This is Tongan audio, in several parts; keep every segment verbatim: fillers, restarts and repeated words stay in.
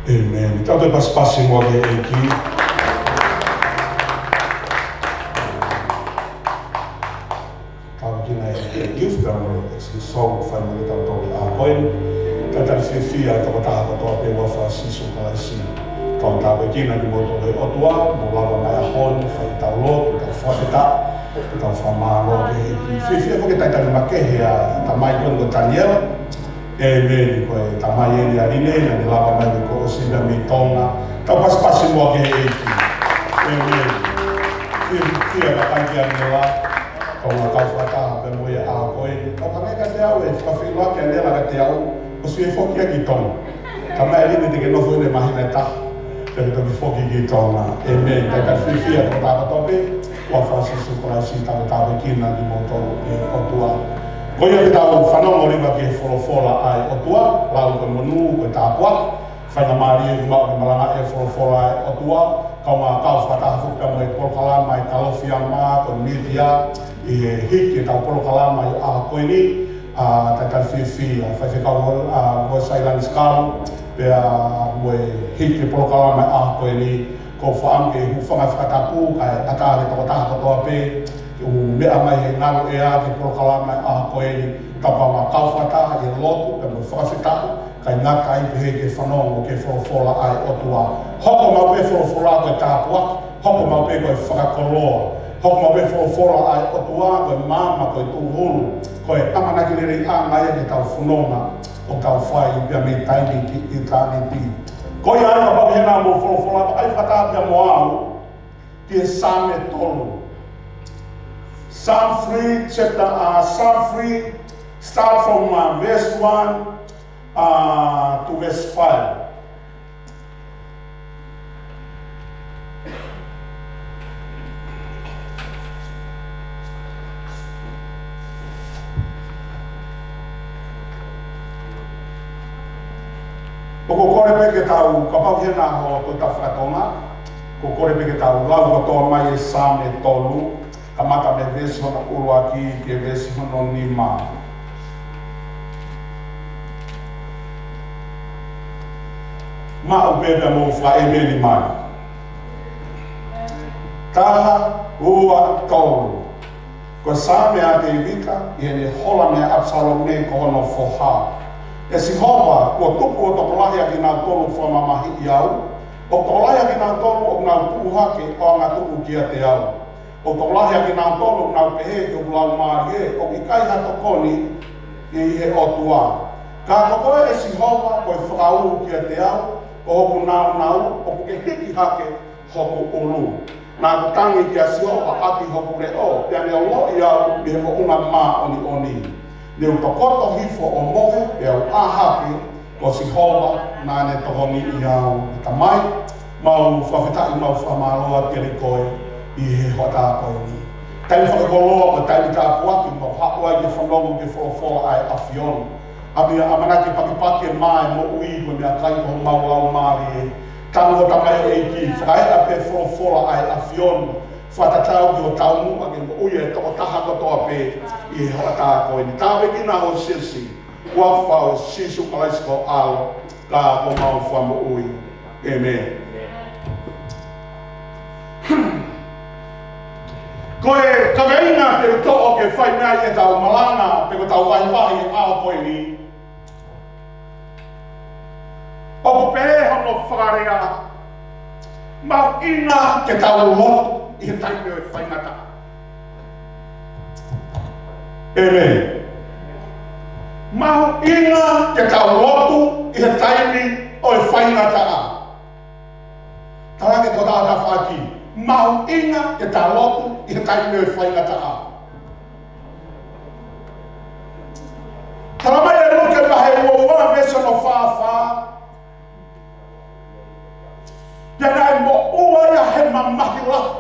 ʻĒmeni. Tau toe pasipasi muʻa ki he ʻEiki. Tāpuekina e youth pea mo e song fai mai kiate kitautolu ʻi he ʻaho ko eni. Talitali fiefia e tokotaha kotoa pē ʻi he huafa ʻo Sīsū Kalaisi. Kau tāpuekina kimoutolu ʻe he ʻOtua, mou lava mai he ʻaho ni, fai ʻetau lotu, ʻetau fakafetaʻi, ʻetau fakamālō ki he ʻEiki. Fiefia foki ke talitali makehe ʻa e tamai ko eni ko Taniela. ʻĒmeni. Ko e tamai eni ʻa Line, naʻa ne lava mai mei Kuo ʻosi pea mei Tonga. Tau pasipasi muʻa ki he ʻEiki. ʻĒmeni. Fiefia, fiefia ka kai ki a mela. Kau ngā kau fakataha pea mo ia ʻaho ko eni. Kau ka ngai kiate au e fakafeʻiloaki ʻa Nela kiate au, ʻosi ʻe foki ia ki Tonga. Tamai Line, te ke nofo ʻi he māhina ʻe taha pea ke toki foki ki Tonga. ʻĒmeni. Talitali fiefia ki he tokotaha kotoa pē ʻi he huafa ʻo Sīsū Kalaisi. Tau tāpuekina kimoutolu ʻe he ʻOtua. Ko ia te tau fanongo leva ki he folofola ʻa e ʻOtua, lau ko e monū, ko e tāpuaki, faingamālie ke maʻu ke malangaʻi e folofola ʻa e ʻOtua. Kau ngā kau fakataha foki pea mo e polokalama ʻa e Kalofiama, ko e mītia, ʻi he hiki ʻetau polokalama ʻi he ʻaho ko eni, ʻa, talitali fiefia, faifekau, ʻa, Vosailani Sikalu, pea mo e hiki e polokalama ʻi he ʻaho ko eni. Ko e fakaʻamu ke u hūfanga he fakatapu, kae ʻatā ki he tokotaha kotoa pē ʻoku meʻa mai he ngalo ʻea ki he polokalama ʻi he ʻaho ko eni, kau ngā kau fakataha ʻi he lotu, pea mo e fakafetaʻi, kae ngata ai pē ki he fanongo ki he folofola ʻa e ʻOtua. Hoko maʻu pē folofola ko e tāpuaki, hoko maʻu pē ko e fakakoloa, hoko maʻu pē folofola ʻa e ʻOtua ko e maama, ko e tūhulu, ko e ʻamanaki leleiʻanga ia ki heʻetau fononga ʻoku tau fai pea mei taimi ki ʻitāniti. Ko ia ai kapau ʻe ʻi ai haʻamou folofola, vakai fakataha pea mo au ki he Saame tolu. Psalm three, chapter, uh, Psalm three, start from, uh, verse one, uh, to verse five. ʻOku ou kole pē ke tau, kapau ʻe ʻi ai haʻo toʻo fakatonga, ʻoku ou kole pē ke tau lau kotoa mai e Saame tolu, kamata mei he veesi hono ʻuluaki ki he veesi hono nima. Maʻu pē pea mou fakaʻēmeni mai. Taha, ua, tolu. Ko e Saame ʻa Tēvita, ʻi heʻene hola meia ʻApisalome ko hono foha. ʻE Sihova, kuo tupu ʻo tokolahi ʻa kinautolu ʻoku fakamamahiʻi au, ʻo tokolahi ʻa kinautolu ʻoku nau tuʻu hake ʻo angatuʻu kiate au. ʻO tokolahi ʻa kinautolu ʻoku nau pehē ki hoku laumālie, ʻoku ʻikai ha tokoni ʻi he ʻOtua. Ka ko koe ʻe Sihova, ko e fakaū kiate au, ko hoku nāunau, ʻoku ke hiki hake hoku ʻulu. Naʻa ku tangi kia Sihova ʻaki hoku leʻo, pea ne ongoʻi au mei he moʻunga māʻoniʻoni. Ne u tokoto hifo ʻo mohe, pea u ʻā hake, ko Sihova naʻa ne tokoniʻi au. Tamai, mau fakafetaʻi, mau fakamālō atu kiate koe ʻi he hoʻatā ko eni. Taimi fakakoloa, ko e taimi tāpuaki, mau haʻu ai ke fanongo ki he folofola ʻa e ʻAfiona. ʻAmia ʻamanaki ke pakipaki e mā ʻo e moʻui ko e meʻakai ʻo homau laumālie. Tangi ʻo Tamai ʻEiki, fakaeʻa pē folofola ʻa e ʻAfiona, fakatatau ki hoʻo taumuʻa ke moʻui e tokotaha kotoa pē ʻi he hoʻatā ko eni. Tāpuekina ho siasi, huafa ʻo Sīsū Kalaisi ko ho ʻAlo, ka ko homau Fakamoʻui. ʻĒmeni. Ko e kaveinga te u toʻo ke fai mei ai ʻetau malanga, pe ko ʻetau vahevahe ʻi he ʻaho ko eni, ʻoku pehē hono fakalea, mahuʻinga ke tau lotu ʻi he taimi ʻo e faingataʻa. ʻĒmeni. Mahuʻinga ke tau lotu ʻi he taimi ʻo e faingataʻa. Talaange ki ho tafaʻaki, mahuʻinga ke tau lotu ʻi he taimi ʻo e faingataʻa. Talamai ʻe Luke vahe uaua veesi hono fāfā, pea naʻe moʻua ia he mamahi lahi,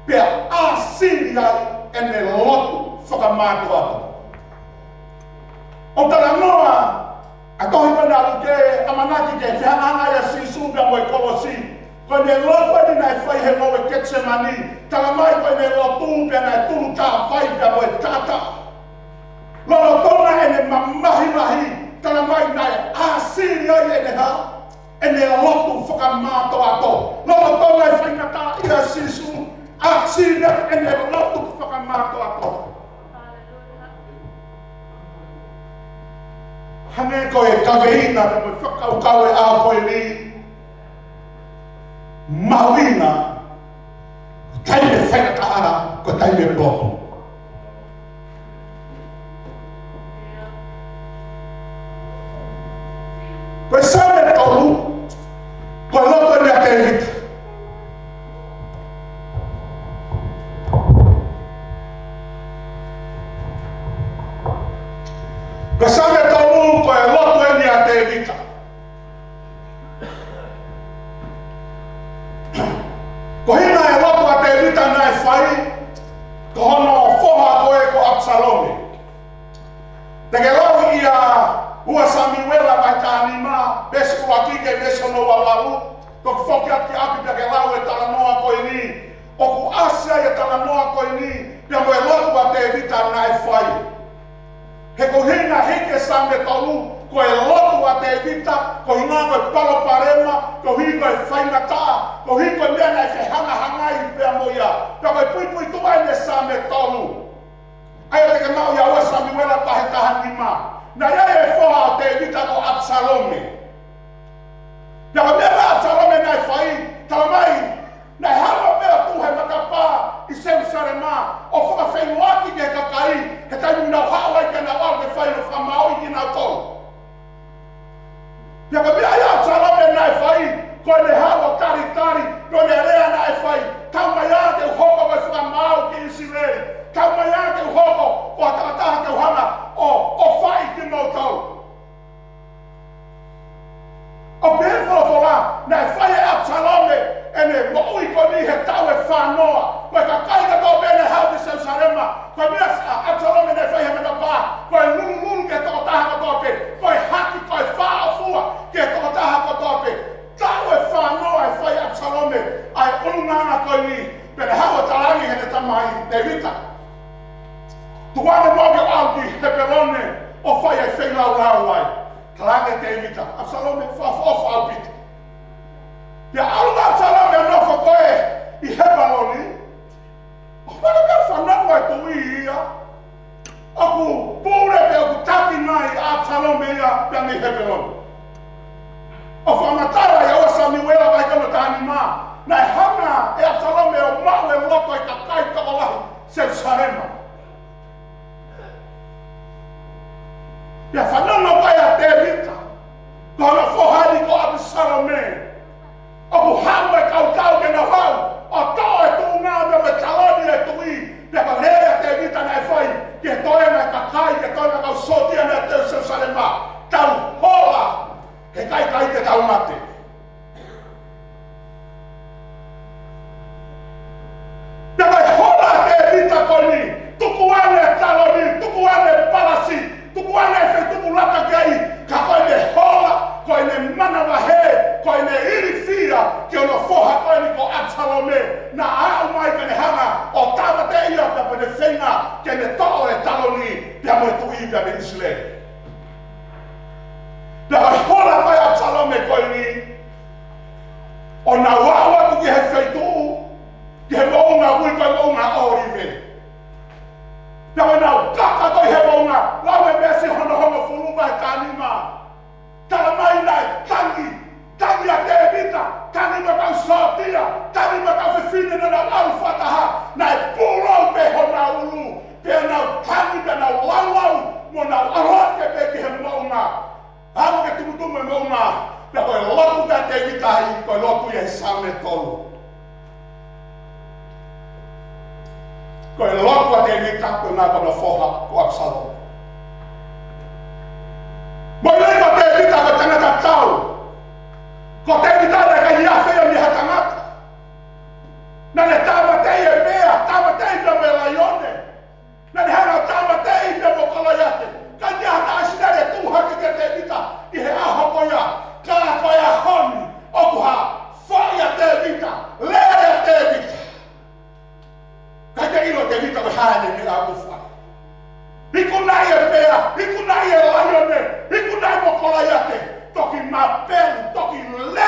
pea ʻāsili ai ʻene lotu fakamātoato. ʻOku talanoa ʻa e tohi ko eni ʻa Luke, ʻamanaki ki he fehangahangai ʻa Sīsū pea mo e kolosi. Ko ʻene lotu eni naʻe fai he ngoue Ketisemani, talamai ko ʻene lotu pea naʻe tunu tāvai pea mo e taʻataʻa. Lolotonga ʻene mamahi lahi, talamai naʻe ʻāsili ai ʻene hā? ʻene lotu fakamātoato. Lolotonga e faingataʻaʻia ʻa Sīsū, ʻa Sīsū ʻene lotu fakamātoato. Hangē ko e kaveinga mo e fakakaukau ʻo e ʻaho ko eni, mahuʻinga, taimi faingataʻa, ko e taimi lotu. Ko e Saame tolu, ko e lotu eni ʻa Tēvita. Ko e Saame tolu, ko e lotu eni ʻa Tēvita. Ko e ʻuhinga e lotu ʻa Tēvita naʻe fai, ko hono foha ko ē ko ʻApisalome. Te ke lau ia ʻa ua Samiuela vahe taha nima, veesi ʻuluaki ki he veesi hono ua valu, toki foki atu ki ʻapi pea ke lau e talanoa ko eni, ʻoku ʻasi ai e talanoa ko eni, pea mo e lotu ʻa Tēvita naʻe fai. He ko e ʻuhinga hiki e Saame tolu, ko e lotu ʻa Tēvita, ko e ʻuhinga ko e palopalema, ko e ʻuhinga ko e faingataʻa, ko e ʻuhinga ko e meʻa naʻe fehangahangai pea mo ia. Pea ko e puipuituʻa eni e Saame tolu. ʻA ia te ke maʻu ia ua Samiuela vahe taha nima. Naʻe ʻi ai e foha ʻo Tēvita ko ʻApisalome. Pea ko e meʻa ko ē ʻa ʻApisalome naʻe fai, talamai, naʻe haʻu pē ʻo tuʻu he matapā ʻi Selusalema, ʻo fakafeʻiloaki ki he kakai, he taimi naʻa nau haʻu ai ke nau ō ke fai hono fakamaauʻi kinautolu. Pea ko e meʻa ia ʻa ʻApisalome naʻe fai, ko ʻene haʻu ʻo talitali, ko ʻene lea naʻe fai, tau mai ā ke u hoko ko e fakamaau ki ʻIsileli, tau mai ā ke u hoko ko ha takataha ke u hanga ʻo, ʻo fai kimoutolu. ʻO pehē folofola, naʻe fai ʻe ʻApisalome ʻene moʻui ko eni he taʻu ʻe fāngofulu. Ko e kakai kotoa pē naʻe haʻu ki Selusalema, ko e meʻa ʻa ʻApisalome naʻe fai he matapā, ko e lulululu ki he tokotaha kotoa pē, ko e haki, ko e fāʻofua ki he tokotaha kotoa pē. Taʻu ʻe fāngofulu ʻe fai ʻe ʻApisalome ʻa e ʻulungaanga ko eni, pea naʻe haʻu ʻo talaange ki heʻene tamai Tēvita, tuku ange muʻa ke u ʻalu ki Hepelone ʻo fai e feilaulau ai. Talaange ʻe Tēvita, ʻApisalome, fakaʻofoʻofa ʻaupito. Pea ʻalu ʻa ʻApisalome ʻo nofo ko ē ʻi Hepelone, ʻo pehē pē fanongo e tuʻi ia ʻoku pule pea ʻoku taki mai ʻa ʻApisalome ia pea mei Hepelone. ʻO fakamatala ia ua Samiuela vahe ko hono taha nima, naʻe hanga ʻe ʻApisalome ʻo maʻu e loto ʻo e kakai tokolahi Selusalema. Pea fanongo ko ē ʻa Tēvita, ko hono foha eni ko ʻApisalome, ʻoku haʻu e kau tau ke nau haʻu ʻo toʻo e tuʻunga pea mo e taloni e tuʻi, pea ko e lea ia ʻa Tēvita naʻe fai ki he toenga e kakai, ki he toenga e kau sōtia naʻe teu Selusalema, tau hola, he ʻikai ke tau mate. Pea ko e hola ʻa Tēvita ko eni, tuku ange e taloni, tuku ange e palasi, tuku ange e feituʻu lata ki ai, ka ko ʻene hola, ko ʻene manavahē, ko ʻene ilifia ki hono foha ko eni ko ʻApisalome, naʻa aʻu mai ke ne hanga ʻo tāmateʻi ia pea mo ʻene feinga ke ne toʻo e taloni, pea mo e tuʻi pea mei ʻIsileli. Pea ko e hola ko ē ʻa ʻApisalome ko eni, ʻo nau aʻu atu ki he feituʻu, ki he moʻunga ui ko e moʻunga ʻŌlive. Pea ʻo nau kaka ko ē he moʻunga, lau e veesi hono hongofulu vahe taha nima. Talamai naʻe tangi, tangi ʻa Tēvita, tangi mo e kau sōtia, tangi mo e kau fefine naʻa nau ʻalu fakataha, naʻe pūlou pē honau ʻulu, pea nau tangi, pea nau laulau, mo nau ʻalu hake pē ki he moʻunga. Aʻu ke tumutumu e moʻunga, pea ko e lotu ʻa Tēvita ia, ko e lotu ia ʻi he Saame tolu. Ko e lotu ʻa Tēvita, ko e ngaahi ko hono foha ko ʻApisalome. Mou ʻilo ko Tēvita ko e tangata tau. Ko Tēvita naʻe ʻikai afe ia mei ha tangata. Naʻa ne tāmateʻi e pea, tāmateʻi pea mo e laione. Naʻa ne hanga ʻo tāmateʻi pea mo Kolaiate. Ka ʻikai ha taha ʻi ʻIsileli ʻe tuʻu hake kia Tēvita ʻi he ʻaho ko ia. Ka ko e ʻaho ni, ʻoku hā, foʻi ʻa Tēvita, lele ʻa Tēvita. Ka ʻikai ke ʻilo ʻe Tēvita ko e hā ʻene meʻa ʻoku fai. Ikunaʻi e pea, ikunaʻi e laione, ikunaʻi mo Kolaiate. Toki mapelu, toki lele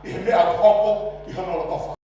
ʻi he meʻa ʻoku hoko ʻi hono loto fale.